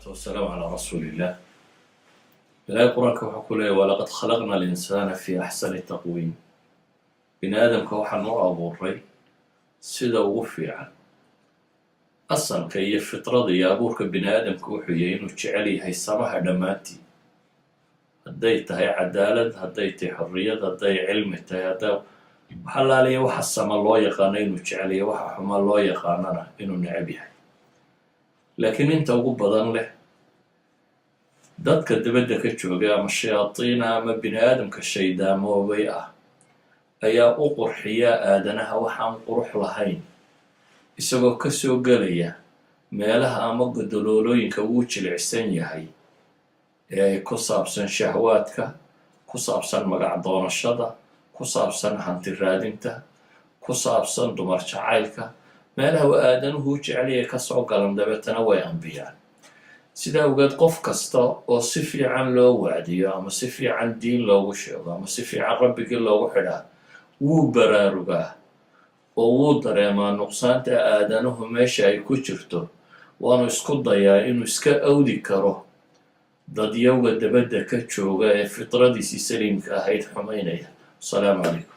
Wasalaamu calaa rasuuliillah. Ilaahay Qur-aanka wuxuu ku leeyahy: "ولقد خلقنا الإنسان في أحسن تقويم." Bini aadamka waxaan u abuuray sida ugu fiican. Asalka iyo fitrada iyo abuurka bini aadamka wuxuu yahay inuu jecel yahay samaha dhammaantii, hadday tahay cadaalad, hadday tahay xorriyad, hadday cilmi tahay, hadday waxalaaliya waxa sama loo yaqaano inuu jecel yahay, waxa xuma loo yaqaanana inuu necab yahay. Laakiin inta ugu badan leh, dadka dibadda ka jooga ama shayaadiina ama bini aadamka shaydaamoobay ah ayaa u qurxiya aadanaha waxaan qurux lahayn, isagoo ka soo gelaya meelaha ama godoloolooyinka uu jilicsan yahay ee ku saabsan shahwaadka, ku saabsan magac doonashada, ku saabsan hanti raadinta, ku saabsan dumar jacaylka. Meelaha uu aadanuhu u jecelyahay kasoo galan, dabeetana way ambiyaan. Sidaa awgeed, qof kasta oo si fiican loo wacdiyo ama si fiican diin loogu sheego ama si fiican Rabbigii loogu xidhaa, wuu baraarugaa oo wuu dareemaa nuqsaanta aadanuhu meesha ay ku jirto, waanu isku dayaa inuu iska awdi karo dadyowga dabadda ka jooga ee fitradiisii saliimka ahayd xumaynaya. Asalaamu calaykum.